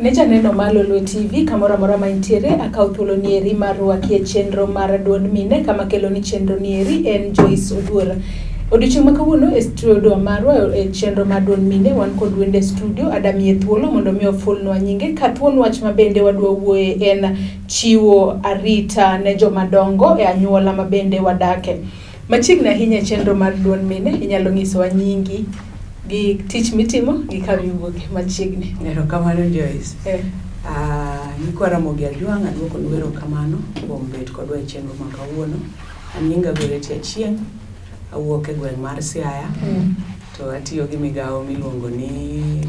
Ne janeno mar Lolwe TV kamoro amora ma intiere, akawo thuolo ni eri mar rwaki e chenro mar duond mine kama kelo ni chenro ni eri en Joyce Oduor. Odiochieng' ma kawuono e studio marwa e chenro mar duond mine wan kod wende e studio adamiye thuolo mondo mi ofulnwa nyinge ka thuon wach ma bende wadwa wuoye en chiwo arita ne joma dongo e anyuola ma bende wadake. Machiegni ahinya e chenro mar duond mine, inyalo nyisowa nyingi gi tich mitimo gi kama iwuoke machiegni. Erokamano Joyce. Nyikwa Ramogi Ajwang' aduokonu erokamano kuom bet kodwa e chenro ma kawuono. An nyinga Goretti Achieng', awuok e gweng' mar Siaya to atiyo gi migawo miluongo ni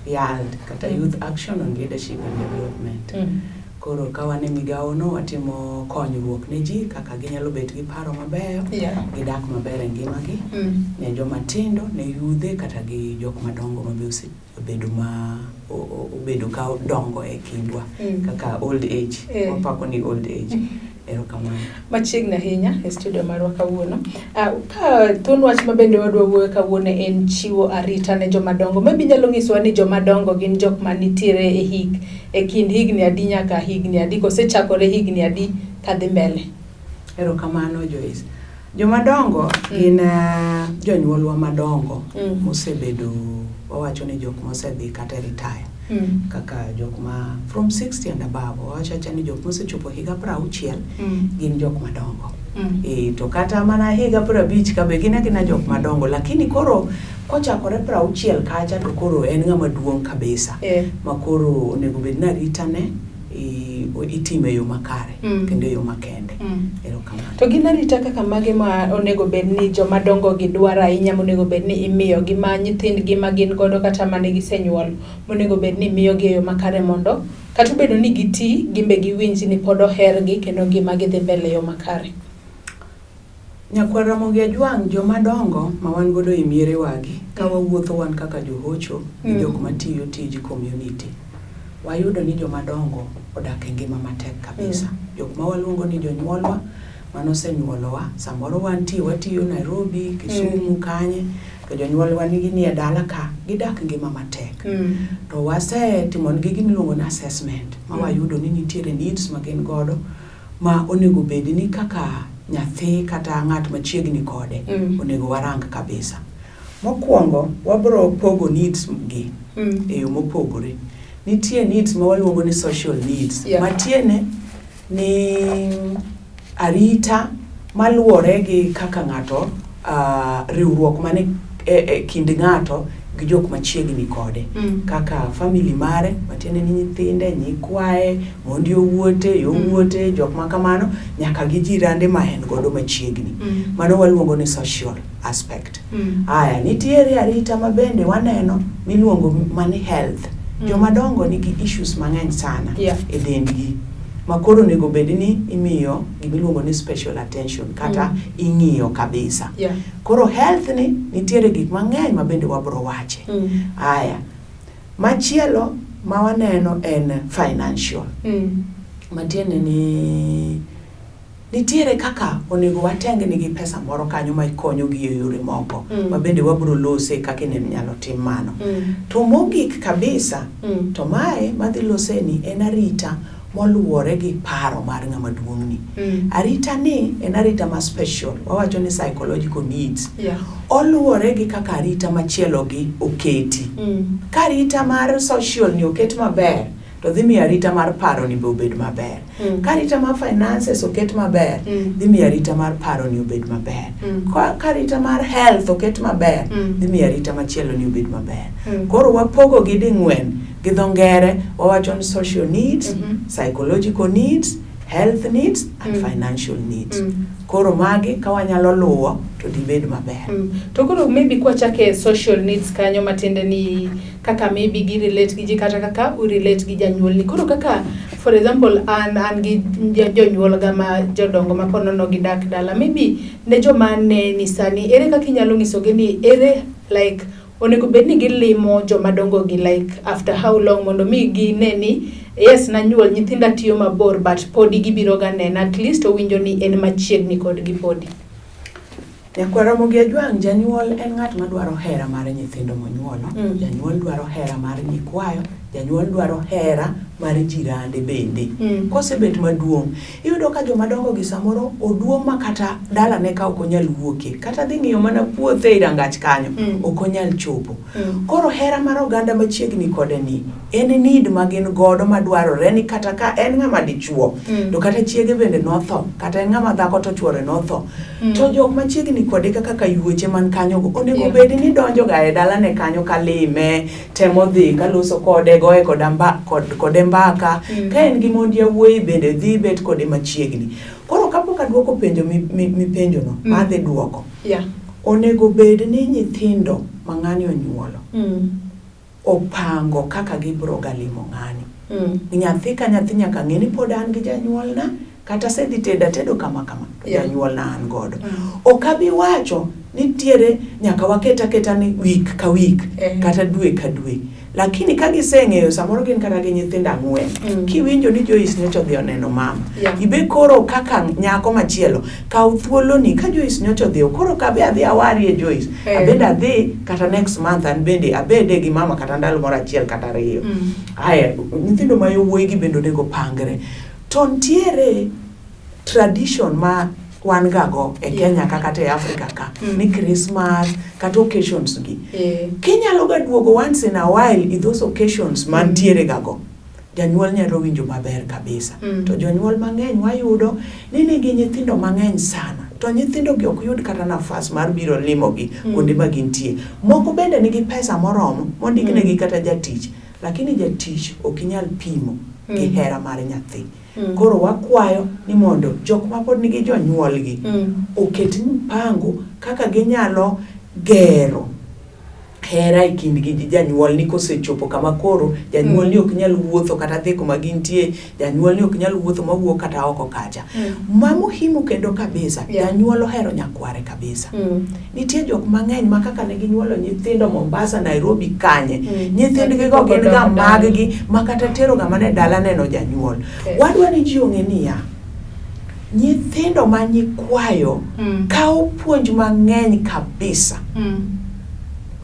YALD kata Youth Action on Leadership and Development. Koro ka wan e migawo no watimo konyruok ne ji kaka ginyalo bet gi paro mabeyo, gidak maber e ngimagi, ne joma tindo, ne yudhe kata gi jok madongo ma be osebedo ma obedo ka dongo e kindwa kaka old age. Wapako ni old age. Erokamano. Machiegni ahinya e studio marwa kawuono. Ka thuon wach ma bende wadwa wuoyo kawuono en chiwo arita ne joma dongo. Maybe inyalo nyisowa ni joma dongo gin jok manitiere e hik e kind higni adi nyaka higni adi kose chakore higni adi kadhi mbele. Erokamano Joyce. Joma dongo gin jonyuolwa madongo mosebedo, wawacho ni jok mosedhi kata retire. Kaka jok ma from 60 and above, wawacho acha ni jok mosechopo higa 60 gin jok madongo. To kata mana higa 50 ka be gin agina jok madongo, lakini koro kochakore 60 kacha to koro en ng'ama duong' kabisa ma koro onego bed ni arita ne itime e yo makare kendo e yo makende. Erokamano. To gin arita kaka mage ma onego bed ni joma dongo gi dwaro ahinya monego bed ni imiyo gi ma nyithindgi ma gin godo kata mane gisenyuolo monego bed ni imiyogi e yo makare mondo kata obedo ni giti gin be giwinj ni pod ohergi kendo ngima gi dhi mbele e yo makare. Nyakwar Ramogi Ajwang', joma dongo ma wan godo e mierewagi, ka wawuotho wan kaka johocho gi jok matiyo tij community, wayudo ni joma dongo odak e ngima matek kabisa. Jok ma waluongo ni jonyuolwa manosenyuolowa, samoro wantie watiyo Nairobi, Kisumu, kanye, to jonyuolwa nigi ni e dala ka, gidak ngima matek. To wasetimo negi gima iluongo ni assessment, ma wayudo ni nitiere needs ma gin godo ma onego bed ni kaka nyathi kata ng'at machiegni kode onego warang kabisa. Mokwongo, wabro pogo needs gi e yo mopogore. Nitie needs ma waluongo ni social needs, matiende ni arita maluwore gi kaka ng'ato riwruok mane e kind ng'ato gi jok machiegni kode kaka family mare, matiende ni nyithinde, nyikwaye, mondi owuote, yowuote, jok ma kamano, nyaka gi jirande ma en godo machiegni. Mano waluongo ni social aspect. Aya, nitiere arita ma bende waneno miluongo mani health. Joma dongo nigi issues mang'eny sana e dendgi ma koro onego bed ni imiyo gimiluongo ni special attention kata ing'iyo kabisa. Koro health ni nitiere gik mang'eny ma bende wabro wache. Aya, machielo ma waneno en financial. Matiende ni nitiere kaka onego wateng nigi pesa moro kanyo ma konyogi e yore moko ma bende wabro lose kaka inyalo tim mano. To mogik kabisa, to mae madhi lose ni en arita moluwore gi paro mar ng'ama duong' ni. Arita ni en arita ma special, wawacho ni psychological needs. Oluwore gi kaka arita machielo gi oketi. Ka arita mar social ni oket maber, to dhi miyo arita mar paro ni be obed maber. Ka arita mar finances oket maber, dhi miyo arita mar paro ni obed maber. Ka arita mar health oket maber, dhi miyo arita machielo ni obed maber. Koro wapogo gi ding'wen gi dho ngere wawacho ni social needs, psychological needs, health needs and financial needs. Koro magi ka wanyalo luwo to dibed maber. To koro maybe kwachake social needs kanyo, matiende ni kaka maybe gi relate gi ji kata kaka u relate gi janyuolni. Koro kaka for example an gi jonyuol ga ma jodongo ma ponono gidak dala, maybe ne joma neni sani, ere kaka inyalo nyisogi ni ere like onego bed ni gilimo joma dongo gi like after how long mondo mi gine ni yes nanyuol nyithinda tiyo mabor but podi gibiro ga nena, at least owinjo ni en machiegni kodgi podi? Nyakwar Ramogi Ajwang', janyuol en ng'at madwaro hera mar nyithindo monyuolo. Janyuol dwaro hera mar nyikwayo, Janyuol dwaro hera mar jirande bende. Mm. Kosebet maduong', iyudo ka joma dongo gi samoro oduong' ma kata dalane ka ok onyal wuokie, kata dhi ng'iyo mana puothe e rangach kanyo, Mm. ok onyal chopo. Mm. Koro hera mar oganda machiegni kode ni en need ma gin godo madwarore ni kata ka en ng'ama dichuo Mm. to kata chiege bende notho, kata en ng'ama dhako to chuore notho. Mm. To jok machiegni kode kaka kayuoche man kanyogo onego Yeah. bed ni donjo ga e dalane kanyo kalime, temo dhi kaloso kode, goye koda mba, kod, kode mbaka. Mm. Ka en gi mond yawuoyi bende dhi bet kode machiegni. Koro kapok aduoko penjo mipenjono, Mm. adhi duoko. Yeah. Onego bed ni nyithindo ma ng'ani onyuolo Mm. opango kaka gibiro ga limo ng'ani. Mm. Nyathi ka nyathi nyaka ng'e ni pod an gi janyuolna, kata asedhi tedo atedo kama kama, to Yeah. janyuolna an godo. Mm. Ok abi wacho nitiere nyaka waket aketa ni week ka week Eh. kata dwe ka dwe. Lakini ka giseng'eyo samoro gin kata gi nyithindo ang'wen. Mm. Kiwinjo ni Joyce nyocha odhi oneno mama. Yeah. Ibe koro kaka nyako machielo, kaw thuoloni ka Joyce nyocha odhi, koro ka be adhi awarie Joyce. Eh. Abende adhi kata next month an bende abede gi mama kata ndalo moro achiel kata ariyo. Mm. Aya, nyithindo ma yowuoyi gi bende onego pangre. To ntiere tradition ma wan ga go e Yeah. Kenya ka kata e Africa ka Mm. ni Christmas kata occasions gi. Eh. Kinyalo ga duogo once in a while i those occasions mantiere ga go, janyuol nyalo winjo maber kabisa. Mm. To jonyuol mang'eny wayudo ni nigi nyithindo mang'eny sana, to nyithindo gi ok yud kata nafas mar biro limogi Mm. kuonde ma gintie. Moko bende nigi pesa moromo mondiknegi Mm. kata jatich, lakini jatich ok inyal pimo gi Mm. hera mar nyathi. Mm. Koro wakwayo ni mondo jok ma pod nigi jonyuolgi Mm. oket mpango kaka ginyalo gero hera e kindgi gi janyuolni kosechopo kama koro janyuolni Mm. ok nyal wuotho kata dhi kuma gintie, janyuolni ok nyal wuotho mawuok kata oko kacha. Mm. Ma muhimu kendo kabisa, Yeah. janyuol ohero nyakware kabisa. Mm. Nitie jok mang'eny ma kaka ne ginyuolo nyithindo Mombasa, Nairobi kanye, Mm. nyithindgi go gin ga Odok dala. mag-gi ma kata tero ga mana e dala neno janyuol. Okay. Wadwa ni ji ong'e niya, nyithindo ma nyikwayo Mm. kawo puonj mang'eny kabisa Mm.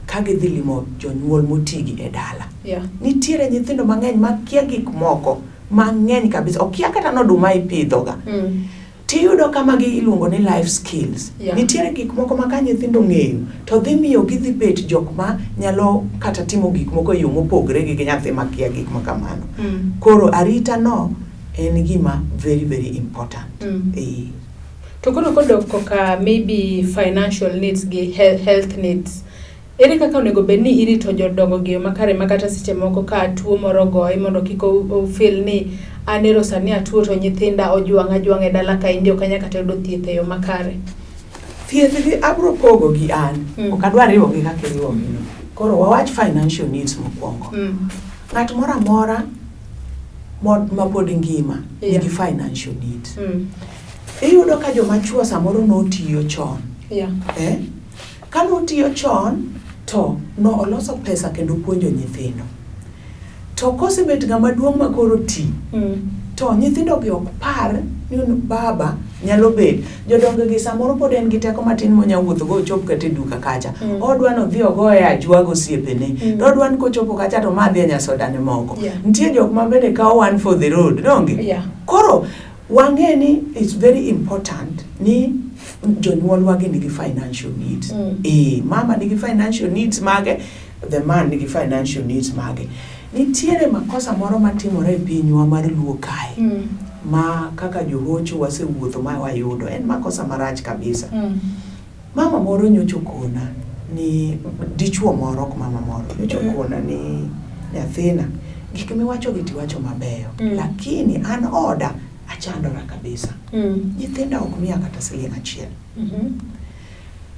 ka gidhi limo jonyuol motigi e dala. Yeah. Nitiere nyithindo mang'eny makia gik moko mang'eny kabisa, okia kata noduma ipidhoga. Mm. Tiyudo ka magi iluongo ni life skills. Yeah. Nitiere gik moko ma ka nyithindo ong'eyo to dhi miyo gidhi bet jok ma nyalo kata timo gik moko e yo mopogre gi nyathi makia gik ma kamano. Mm. Koro arita no en gima very very important. Mm. Eh. To koro kodok koka maybe financial needs gi health needs, ere kaka onego bed ni irito jodongo gi e yo makare ma kata seche moko ka tuo moro ogoye mondo kik o feel ni an ero sani atuo to nyithinda ojwang'a ajwang'a e dala kaendi ok anyal kata yudo thieth e yo makare. Thieth gi abro pogo gi an. Mm. Ok adwar riwo gi kaka iriwo gi no. Koro wawach financial needs mokwongo. Mm. Ng'at moro amora ma pod ngima Yeah. nigi financial needs. Mm. Iyudo ka joma chuo samoro notiyo chon. Yeah. Eh? Ka notiyo chon to no oloso pesa kendo puonjo nyithindo. To kosebet ng'ama duong' ma koro ti, Mm. to nyithindo gi ok par ni baba nyalo bet. Jodongo gi samoro pod en gi teko matin monya wuotho go ochop kata e duka kacha. Mm. Odwa ni odhi ogoye ajwa gi osiepene. Mm. To odwa ni kochopo kacha to madhi e nyasodane moko. Yeah. Nitie jok ma bende kawo one for the road, donge? Yeah. Koro wang'e ni it's very important ni jonyuolwa gi nigi financial needs. Mm. Eh, mama nigi financial needs mage, the man nigi financial needs mage. Nitiere makosa moro matimore e pinywa mar Luo kae. Mm. Ma kaka johocho wasewuotho ma wayudo en makosa marach kabisa. Mm. Mama moro nyocha okona ni dichuo moro ok mama moro nyocha Mm. okona ni nyathina gik miwacho gi tiwacho mabeyo Mm. lakini an oda achandora kabisa. Mm. Nyithinda ok miya kata siling achiel. Mhm.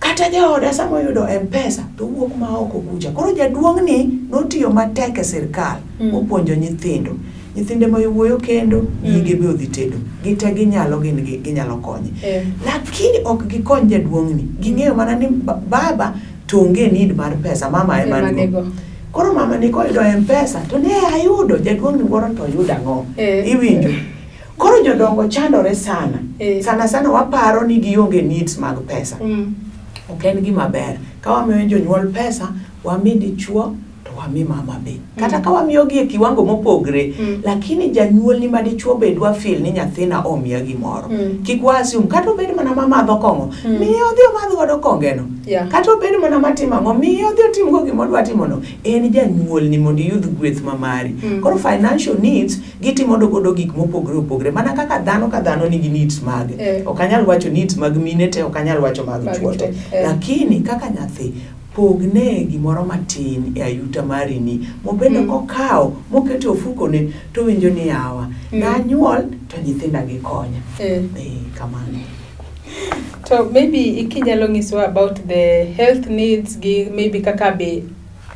Kata jaoda sama oyudo M-Pesa to owuok ma oko kucha. Koro jaduong' ni notiyo matek e sirkal Mm. mopuonjo nyithindo. Nyithinde ma yowuoyi kendo, nyige be odhi tedo. Gite ginyalo gin ginyalo konye. Eh. Lakini ok gikony jaduong'ni. Ging'eyo mana ni baba to onge need mar pesa, mama ema Ema nigo. nigo. Koro mama ni koyudo M-Pesa to ne ayudo jaduong'ni wuoro to oyudo ang'o? Eh. Iwinjo? Koro jodongo chandore sana. Eh. Sana sana waparo ni gionge needs mag pesa. Mm. Ok en gima ber. Ka wamiyo jonyuol pesa, wami dichuo to wami mama be. Kata ka wamiyogi e kiwango mopogre, lakini janyuolni madichuo be dwa feel ni nyathina omiya gimoro. Kik wa assume kata obed mana mamadho kong'o, miye odhi omadh godo kongeno. Kata obed mana matimo ang'o, miye odhi otimgo gima odwa timono. En janyuolni mondo iyud gweth ma mari. Koro financial needs gitimo godo gik mopogre opogre. Mana kaka dhano ka dhano nigi needs mage. Ok anyal wacho needs mag mine te, ok anyal wacho mag chuo te. Lakini kaka nyathi, pogne gimoro matin e ayuta mari ni mobedo kokawo moketo e ofukone to winjo ni yawa nanyuol to nyithinda gikonya. Kamano. To maybe ikinyalo nyisowa about the health needs gi maybe kaka be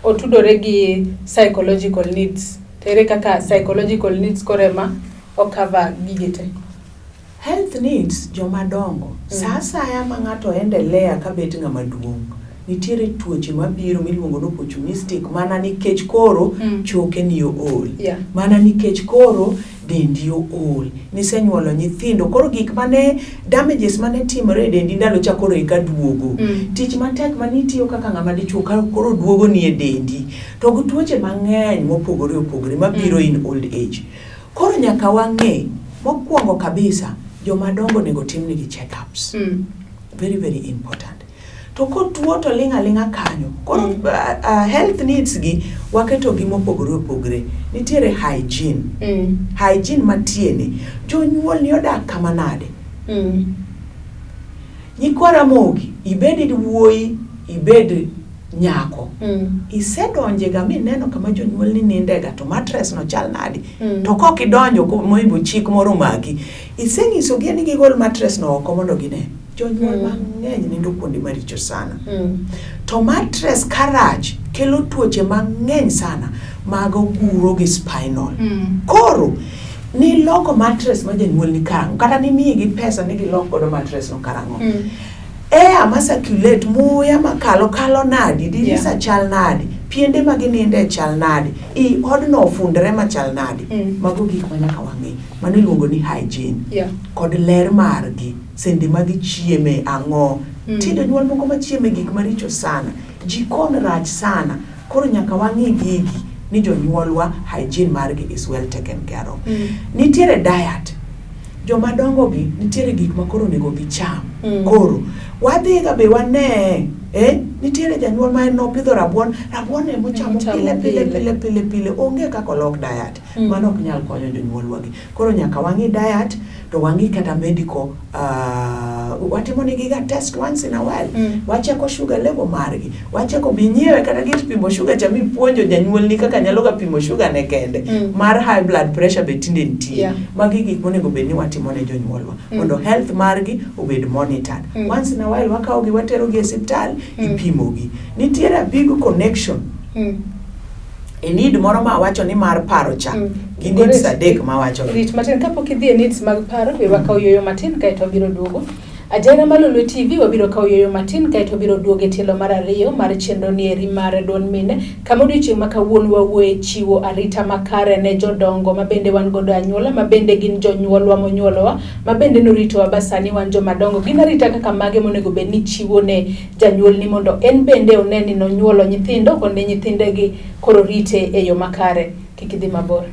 otudore gi psychological needs. To ere kaka psychological needs koro ema o-cover gigi te? Health needs joma dongo. Sa asaya ma ng'ato endelea kabet ng'ama duong', nitiere tuoche mabiro miluongo ni opportunistic mana nikech koro choke ni ool. Mana nikech koro dendi ool. Nisenyuolo nyithindo, koro gik mane damages mane timore e dendi ndalo cha koro eka duogo. Tich matek manitiyo kaka ng'ama dichuo koro duogo ni e dendi. To gi tuoche mang'eny mopogore opogore mabiro in old age. Koro nyaka wang'e, mokwongo kabisa, joma dongo onego timnegi check-ups. Very, very important. To kotuo to ling' aling'a kanyo. Koro health needs gi waketo gi mopogore opogore. Nitiere hygiene. Hygiene matiende jonyuol ni odak kama nade? Nyikwa Ramogi, ibed wuoyi, ibed nyako. Isedonje ga mineno kama jonyuol ni nindega to mattress no chal nade? To kok idonjo moimbo chik moro maki. Isenyisogi ni gigol mattress no oko mondo gine. Jonyuol mang'eny nindo kuonde maricho sana. To mattress karach kelo tuoche mang'eny sana mag oguro gi spinal. Koro niloko mattress ma janyuol ni karang'o kata nimiyi pesa ni gilok godo mattress no karang'o. Air ma circulate muya makalo kalo nadi, dirisa chal nadi, piende ma gininde chal nadi, i odno ofundre machal nadi. Mago gik ma nyaka wang'i. Mano iluongo ni hygiene. Kod ler margi, sende ma gichieme ang'o. Nitie jonyuol moko machieme gik maricho sana. Jikon rach sana. Koro nyaka wang'i gigi ni jonyuolwa hygiene margi is well taken care of. Nitiere diet. Joma dongo gi nitiere gik ma koro onego gicham. Koro wadhiga be wane nitiere janyuol ma en nopidho rabuon, rabuon ema ochamo pile pile pile pile pile, onge kaka olok diet. Mano ok nyal konyo jonyuolwa gi. Koro nyaka wang'i diet to wang'i kata medical watimo negi ga test once in a while. Wacheko sugar level margi. Wacheko binyiewe kata gir pimo sugar cha mipuonjo janyuolni kaka nyalo ga pimo sugar ne kende. Mar high blood pressure be tinde nitie. Magi gik monego bed ni watimo ne jonyuolwa mondo health margi obed monitored. Once in a while wakawo gi watero gi e osiptal ipimo gi. Nitiere a big connection e need moro ma awacho ni mar paro cha gi needs adek mawacho gi. Rit matin kapok idhi e needs mag paro, we wakaw yueyo matin kaeto wabiro duogo. Ajera Malolwe TV wabiro kawo yueyo matin kaeto wabiro duogo e tielo mar ariyo mar chenro ni eri mar duond mine kama odiochieng' ma kawuono wawuoye chiwo arita makare ne jodongo ma bende wan godo e anyuola ma bende gin jonyuolwa monyuolowa ma bende noritowa ba sani wan joma dongo. Gin arita kaka mage monego bed ni chiwo ne janyuolni mondo en bende one ni nonyuolo nyithindo kod ne nyithindegi koro rite e yo makare. Kik idhi mabor.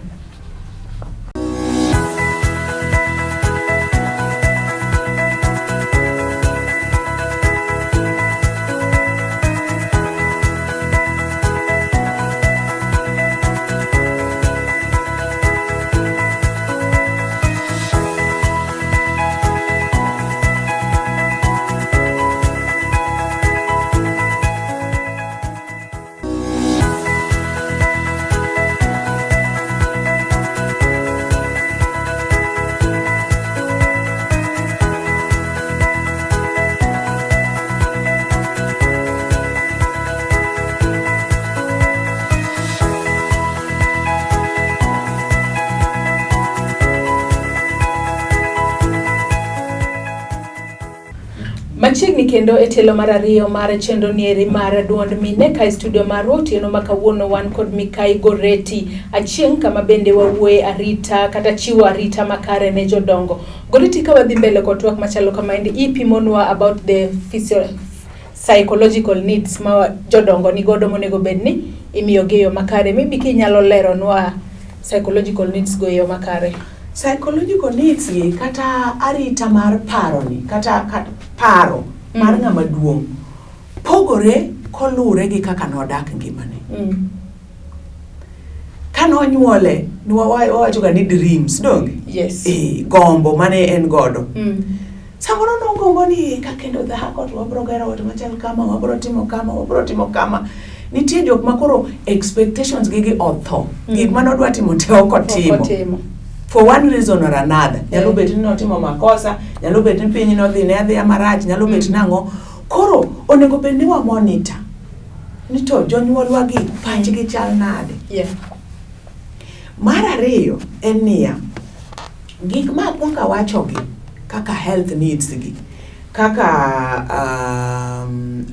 Machiegni kendo e tielo mar ariyo mar chenro nieri mar duond mine ka e studio marwa otieno ma kawuono wan kod Mikai Goreti Achieng' kama bende wawuoye arita kata chiwo arita makare ne jodongo. Goreti, ka wadhi mbele kod twak machalo kamaendi, ipimonwa about the physio psychological needs ma jodongo nigodo monego bed ni imiyogi e yo makare. Maybe kinyalo leronwa psychological needs go e yo makare. Psychological needs gi kata arita mar paro ni kata paro mar ng'ama duong' pogore koluwre gi kaka nodak ngimane. Ka nonyuole, wawacho ga ni dreams, donge? Yes. Eh, gombo mane en godo. Samoro nogombo ni ka kendo dhako to wabro gero ot machal kama, wabro timo kama, wabro timo kama. Nitie jok ma koro expectations gi gi otho. Gik mane odwa timo te ok otimo. Ok otimo. For one reason or another. Nyalo bet ni notimo makosa, nyalo bet ni piny nodhi ne adhiya marach, nyalo bet nang'o. Koro onego bed ni wa monitor ni to jonyuolwa gi pachgi chal nade. Mar ariyo en niya, gik ma akwongo awachogi kaka health needs gi, kaka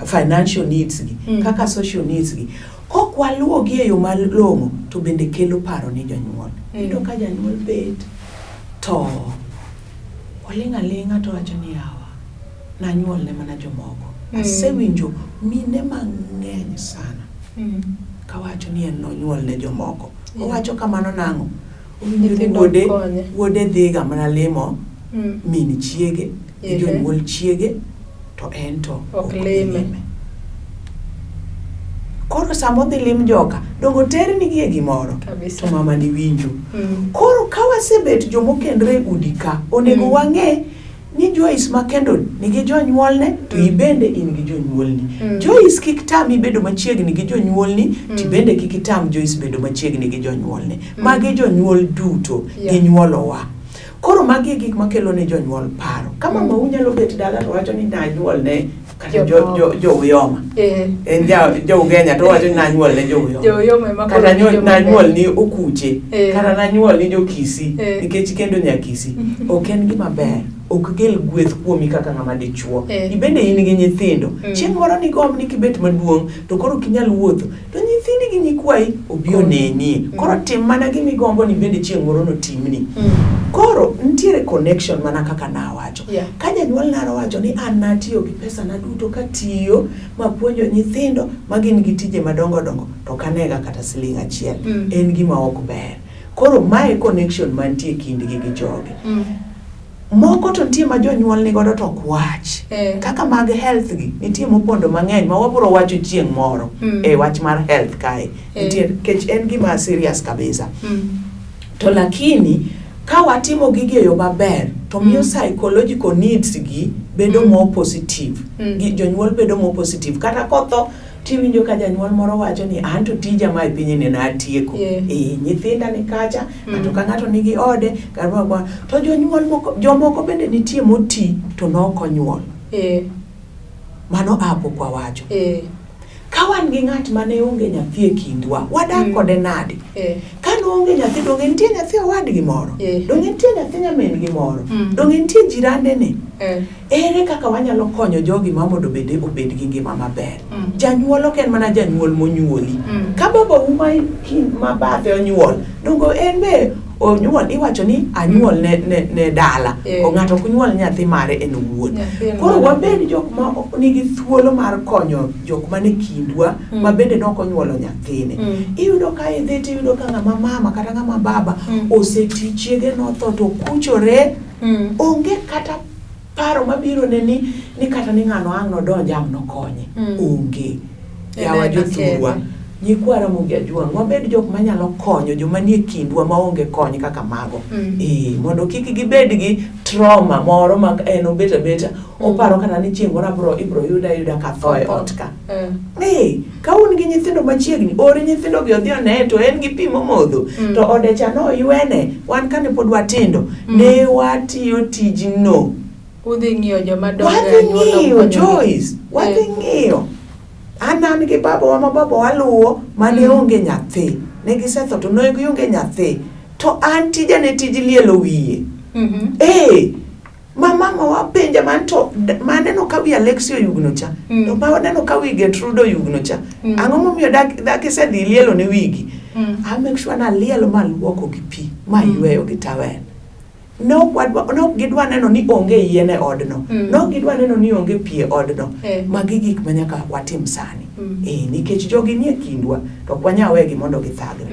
financial needs gi, kaka social needs gi, kok waluwogi e yo malong'o to bende kelo paro ni jonyuol. Iyudo ka janyuol bet to oling' aling'a to wacho ni yawa, nanyuol ne mana jomoko. Asewinjo mine mang'eny sana kawacho ni en nonyuol ne jomoko. Owacho kamano nang'o? Owinjo ni Nyithindo wuode, konye. wuode dhiga mana limo min chiege gi jonyuol chiege to en to Ok dhi lime. lime. Koro sama odhi lim joka, donge oternigi e gimoro? Kabisa. To mama ni winjo. Koro ka wasebet jomokendre e udi ka, onego wang'e ni Joyce ma kendo nigi jonyuolne to ibende in gi jonyuolni. Joyce kik tami bedo machiegni gi jonyuolni, to ibende kik itam Joyce bedo machiegni gi jonyuolne. Magi jonyuol duto, ginyuolowa. Koro magi e gik makelo ne jonyuol paro. Ka mamau nyalo bet dala to wacho ni nanyuolne kata jo Uyoma. En ja Ugenya to wacho ni nanyuol ne jo Uyoma. Jo Uyoma ema koro Kata ni joma nanyuol ni Okuche. Kata nanyuol ni jo Kisii. Nikech kendo nya Kisii. Ok en gima ber. Ok kel gweth kuomi kaka ng'ama dichuo. Ibende in gi nyithindo. Chieng' moro nigomb ni kibet maduong' to koro ok inyal wuotho. To nyithindi gi nyikwayi obi onenie. Koro tim mana gima igombo ni bende chieng' moro notimni. Koro nitiere connection mana kaka nawacho. Ka janyuol naro wacho ni an natiyo gi pesa na duto katiyo mapuonjo nyithindo ma gin gi tije madongo dongo to ok anega kata siling achiel. En gima ok ber. Koro mae connection mantie kindgi gi jogi. Moko to nitie ma jonyuol nigodo to ok wach. Kaka mag health gi, nitie mopondo mang'eny ma wabiro wacho chieng' moro e wach mar health kae. Nitie, nikech en gima serious kabisa. To lakini, ka watimo gigi e yo maber, to miyo psychological needs gi bedo more positive. Jonyuol bedo more positive. Kata kotho, tiwinjo ka janyuol moro wacho ni an to tija ma e pinyni natieko. Nyithinda ni kacha, ng'ato ka ng'ato nigi ode, kar to jonyuol moko, jomoko bende nitie moti to nok onyuol. Mano a pok wawacho. Ka wan gi ng'at mane onge nyathi e kindwa, wadak kode nade? Ka noonge nyathi, donge nitie nyathi owadgi moro? Donge nitie nyathi nyamin gi moro? Donge nitie jirandene? Ere kaka wanyalo konyo jogi ma mondo bende obed gi ngima maber? Janyuol ok en mana janyuol monyuoli. Ka babau ma bathe onyuol, donge en be onyuol, iwacho ni anyuol ne dala. Ng'ato ok nyuol nyathi mare en owuon. Koro wabed jok ma nigi thuolo mar konyo jok mane kindwa ma bende nok onyuolo nyathine. Iyudo ka idhi tiyudo ka ng'ama mama kata ng'ama baba oseti chiege notho to kuchore. Onge kata paro mabiro ne ni kata ni ng'ano ang' nodonj ang' nokonye. Onge. Yawa jothurwa, nyikwa Ramogi Ajwang', wabed jok manyalo konyo joma nie kindwa maonge kony kaka mago. Mondo kik gibed gi trauma moro ma en obet abeta, oparo kata ni chieng' moro ibro yuda ayuda ka tho e ot ka. Ka un gi nyithindo machiegni, or nyithindo gi odhi one to en gi pi momodho. To ode cha noywene, wan kane pod watindo, ne watiyo tijno. Udhi ng'iyo joma dongo e Wadhi anyuola ng'iyo ukonyogi. Joyce, wadhi ng'iyo. An gi babawa ma babawa luwo mane onge nyathi. Ne gisetho to ne gionge nyathi. To an tija ne tij lielo wiye. Ma mama wa penja man to maneno ka wi Alexi oyugno cha. To ma waneno ka wi Gertrude oyugno cha. Ang'o momiyo dak isedhi lielo ne wigi? I make sure na lielo ma luoko gi pi, ma yweyo gi towel. Nok gidwa neno ni onge yien e odno. Nok gidwa neno ni onge pi e odno. Magi gik ma nyaka watim sani. Nikech jogi nie kindwa to ok wanyal wegi mondo githagre.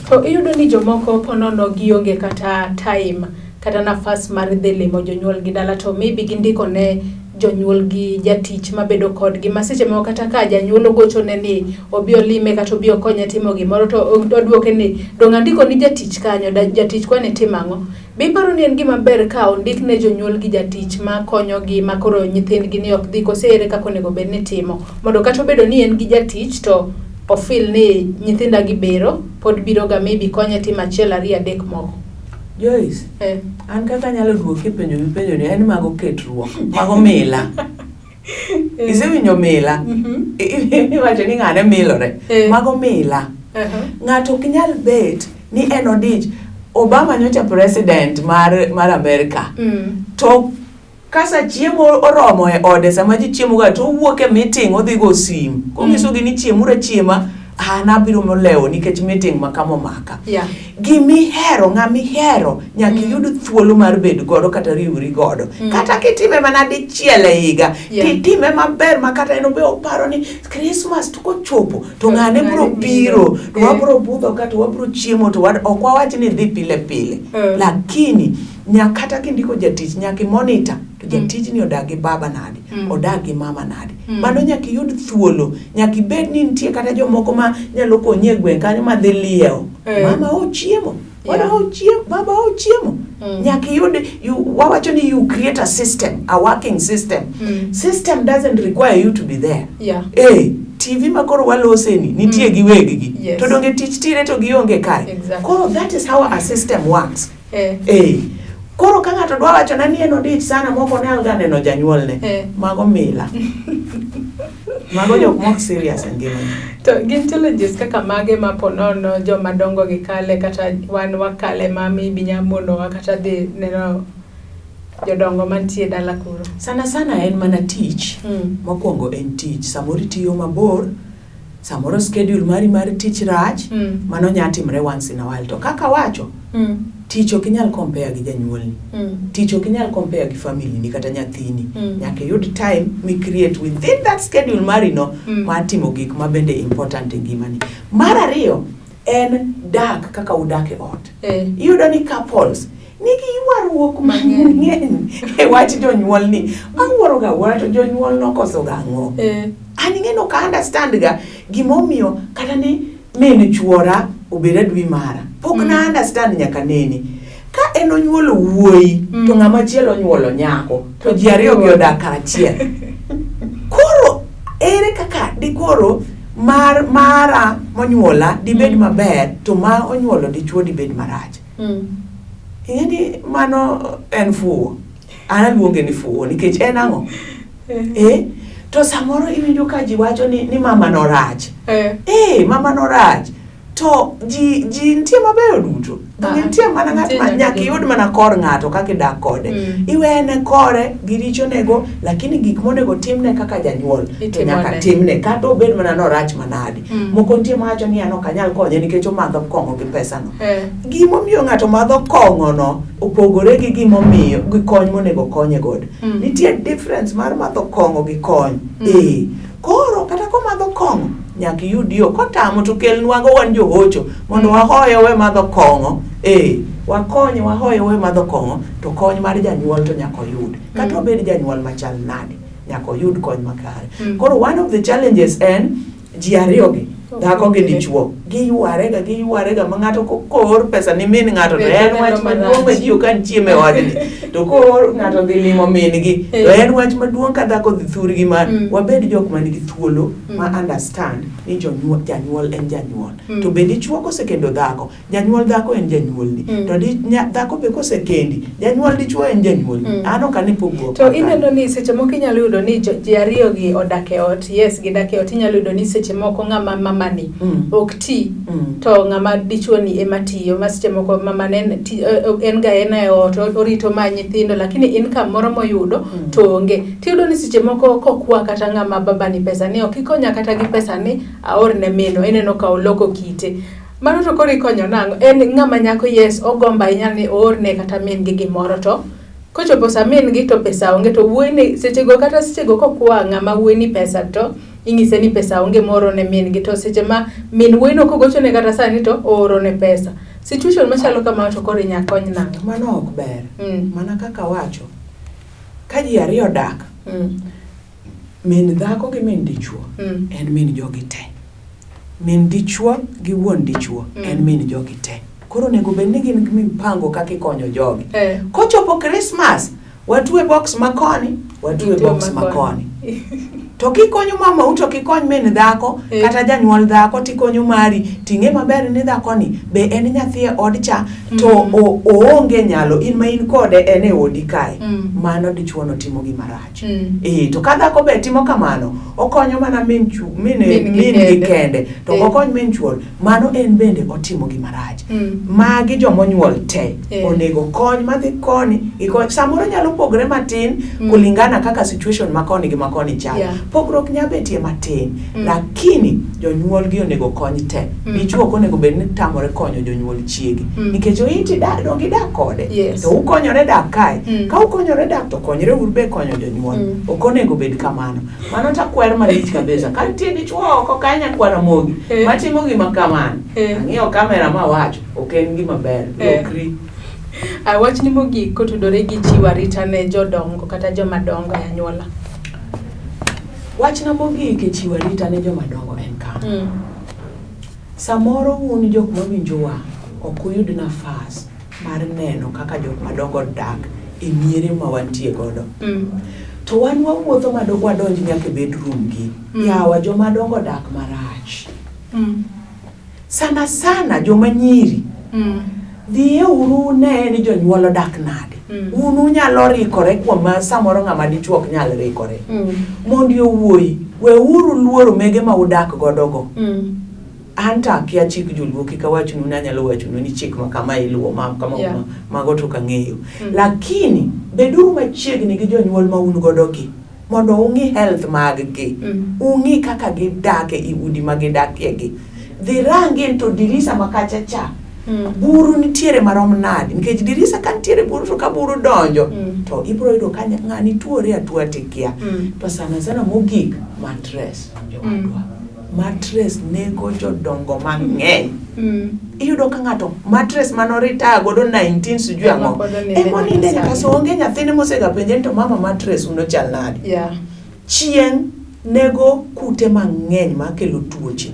To iyudo ni jomoko ponono gionge kata time kata nafas mar dhi limo jonyuolgi dala, to maybe gindiko ne jonyuolgi jatich mabedo kodgi, ma seche moko kata ka janyuol ogochone ni obi olime kata obi okonye timo gimoro, to oduoke ni dong' andiko ni jatich kanyo, jatich kwani tim ang'o? Be iparo ni en gima ber ka ondik ne jonyuolgi jatich ma konyogi, ma koro nyithindgi ni ok dhi, kose ere kaka onego bed ni timo mondo kata obedo ni en gi jatich to ofil ni nyithinda gi bero pod biro ga maybe konye timo achiel ariyo adek moko? Joyce, an kaka anyalo duoki e penjo mipenjo ni en mago ketruok, mago mila. Isewinjo mila? Iwacho ni ng'ane milore. Mago mila. Ng'ato ok nyal bet ni en odich. Obama nyocha president mar Amerika. To kasa chiemo oromo e ode, sama ji chiemo ga, to owuok e meeting odhi go sim. Konyisogi ni chiemuru achiema, an abiro molewo nikech meeting ma kama omaka. Gimihero, ng'amihero, nyaka iyud thuolo mar bedo godo kata riwri godo. Kata kitime mana dichiel e higa, titime maber ma kata en obe oparo ni Christmas to kochopo to ng'ane biro biro, to wabiro budho ka to wabiro chiemo, to ok wawach ni dhi pile pile. Lakini nyaka kata kindiko jatich nyaka imonita to jatijni odak gi baba nade, odak gi mama nade. Mano nyaka iyud thuolo, nyaka ibed ni nitie kata jomoko ma nyalo konyi e gweng' kanyo ma dhi liewo. Mama ochiemo, wana ochiemo, baba ochiemo. Nyaka iyud, wawacho ni you create a system, a working system. System doesn't require you to be there. TV ma koro waloseni nitie gi weggi. To donge tich tire to gionge kae. Koro that is how a system works. Koro ka ng'ato dwa wacho na ni en odich sana mok onyal ga neno janyuolne, mago mila. Mago jok mok serious e ngimagi. To gin challenges kaka mage ma ponono joma dongo gi kale kata wan wakale ma maybe nya monowa kata dhi neno jodongo mantie dala kuro? Sana sana en mana tich. Mokwongo en tich. Samoro itiyo mabor, samoro schedule mari mar tich rach, mano nya timre once in a while. To kaka wacho, tich ok inyal compare gi janyuolni. Tich ok inyal compare gi family ni kata nyathini. Nyaka iyud time mi create within that schedule mari no mar timo gik ma bende important e ngimani. Mar ariyo en dak kaka udak e ot. Iyudo ni couples nigi ywaruok mang'eny e wach jonyuolni. Awuoro ga awuora to jonyuol nokoso ga ang'o? An ing'e ok understand ga gimomiyo kata ni min chuora obed adui mara. Pok na understand nyaka nene. Ka en onyuolo wuoyi to ng'ama chielo onyuolo nyako to ji ariyo gi odak karachiel. Koro ere kaka dikoro mar mara monyuola dibed maber to ma onyuolo dichuo dibed marach? Ing'e ni mano en fuwo. An aluonge ni fuwo nikech en ang'o? To samoro iwinjo ka ji wacho ni mama no rach. Mama no rach. To ji nitie mabeyo duto. To nitie mana ng'at ma nyaka iyud mana kor ng'ato kaka idak kode. Iwene kore gi richonego, lakini gik monego timne kaka janyuol to nyaka timne kata obed mana norach manade. Moko nitie mawacho ni an ok anyal konye nikech omadho kong'o gi pesano. Gimomiyo ng'ato madho kong'ono opogore gi gimomiyo gi kony monego konye godo. Nitie difference mar madho kong'o gi kony. Koro kata komadho kong'o nyaka iyud yo, kotamo to kelnwago wan johocho mondo wahoye owe madho kong'o. Wakonye wahoye owe madho kong'o, to kony mar janyuol to nyaka oyud. Kata obed janyuol machal nade, nyaka oyud kony makare. Koro one of the challenges en ji ariyo gi, dhako gi dichuo, giyware ga ma ng'ato koor pesa ni min ng'ato to en wach maduong' ma ji ok an chiemo e odni. To koor ng'ato dhi limo min gi, to en wach maduong' ka dhako dhi thurgi ma wabed jok man gi thuolo ma understand ni janyuol en janyuol. To be dichuo kosekendo dhako, janyuol dhako en janyuolni. To dhako be kosekendi, janyuol dichuo en janyuolni. An ok ane pogruok. To ineno ni seche moko inyalo yudo ni ji ariyo gi odak e ot, yes gidak e ot, inyalo yudo ni seche moko ng'ama mamani ok ti, to ng'ama dichuo ni ema tiyo, ma seche moko mamane en ga en e ot, orito ma nyithindo, lakini income moro moyudo to onge. Tiyudo ni seche moko kokwa kata ng'ama babani pesa ni ok ikonya kata gi pesa ni aor ne minwa, ineno ka oloko kite. Mano to koro ikonyo nang'o? En ng'ama nyako, yes, ogombo ahinya ni oorne kata min gi gimoro, to kochopo sa min gi to pesa onge, to wuoyi ni sechego kata sechego kokwa ng'ama wuoyi ni pesa to Ing'ise ni pesa onge moro ne min gi to seche ma min wuoyino kogochone kata sani to oorone pesa. Situation machalo kama to koro inya kony nang'o? Mano ok ber. Mana kaka awacho, ka ji ariyo odak, min dhako gi min dichuo en min jogi te. Min dichuo gi wuon dichuo en min jogi te. Koro onego bed ni gin gi mipango kaka ikonyo jogi. Kochopo Christmas, watwe box makoni, watwe box makoni. To kikonyo mamau to kikony min dhako kata janyuol dhako tikonyo mari ting'e maber ni dhakoni be en nyathi e od cha to oonge nyalo in ma in kode en e odi kae. Mano dichuo no timo gima rach. To ka dhako be timo kamano, okonyo mana min min min gi kende to ok okony min chuor, mano en bende otimo gima rach. Magi jomonyuol te onego kony madhi koni gi koni. Samoro nyalo pogre matin kulingana kaka situation ma koni gi ma koni chal. Pogruok nya betie matin, lakini jonyuol gi onego kony te. Dichuo ok onego bed ni tamore konyo jonyuol chiege nikech oiti dak donge idak kode to ukonyore dak kae. Ka ukonyore dak to konyre uru be konyo jonyuol. Ok onego bed kamano. Mano to akwer malich kabisa. Ka nitie dichuo oko ka nyakwar Ramogi matimo gima kamano, ang'iyo kamera mawacho, ok en gima ber. Lokri. Wachni mogik kotudore gi chiwo arita ne jodongo kata joma dongo e anyuola. Wachna mogik e chiwo arita ne joma dongo en kama. Samoro un jok mawinjowa ok uyud nafas mar neno kaka jok madongo dak e miere ma wantie godo. To wan wawuotho ma wadonj nyaka e bedroom gi. Yawa joma dongo dak marach. Sana sana joma nyiri. Dhiye uru une ni jonyuol odak nade. Un unyalo rikore kuom ma samoro ng'ama dichuo ok nyal rikore. Mondi owuoyi, weuru luoro mege ma udak godo go. An to akia chik joluo kik awachnu ni anyalo wachonu ni chik ma kama iluwo ma kama mago to ok ang'eyo. Lakini beduru machiegni gi jonyuol ma un godo gi mondo ung'i health mag gi. Ung'i kaka gidak e udi ma gidakie gi. Dhi rangi to dirisa ma kacha cha buru nitiere marom nade nikech dirisa ka nitiere buru to ka buru donjo to ibiro yudo ka ng'ani tuore atua tikia. To sana sana mogik mattress jowadwa. Mattress nego jodongo mang'eny. Iyudo ka ng'ato mattress mane oritire godo 19 sijui ang'o ema oninde nyaka so onge nyathine mosega penje ni to mama mattress uno chal nade. Chieng' nego kute mang'eny makelo tuoche.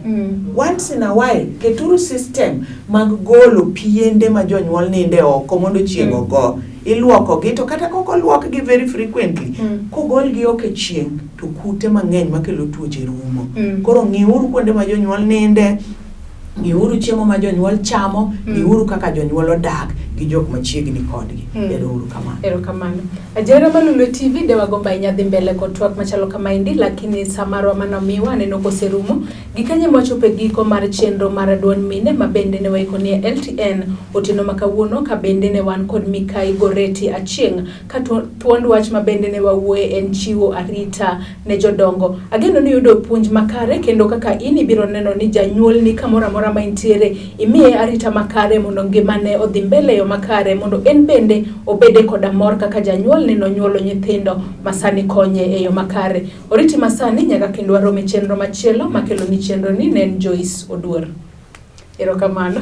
Once in a while keturu system mag golo piende ma jonyuol ninde oko mondo chieng' ogo. Iluoko gi to kata kok oluokgi very frequently, kogolgi oko e chieng' to kute mang'eny makelo tuoche rumo. Koro ng'iuru kuonde ma jonyuol ninde, ng'iuru chiemo ma jonyuol chamo, ng'iuru kaka jonyuol odak gi jok machiegni kodgi. Ero uru kamano. Erokamano. Ajera Malulu TV de wagombo ahinya dhi mbele kod twak machalo kamaendi, lakini sa marwa manomiwa aneno koserumo. Gikanye mwachopo e giko mar chenro mar duond mine ma bende ne waiko nie LTN otieno ma kawuono ka bende ne wan kod Mikai Goreti Achieng' ka thuond wach ma bende ne wawuoye en chiwo arita ne jodongo. Ageno ni yudo puonj makare kendo kaka in ibiro neno ni janyuolni kamoro amora ma intiere imiye arita makare mondo ngimane odhi mbele e yo makare mondo en bende obede koda mor kaka janyuolne nonyuolo nyithindo ma sani konye e yo makare. Oriti masani nyaka kendo warom e chenro machielo makelo ni chenro ni ne en Joyce Oduor. Erokamano.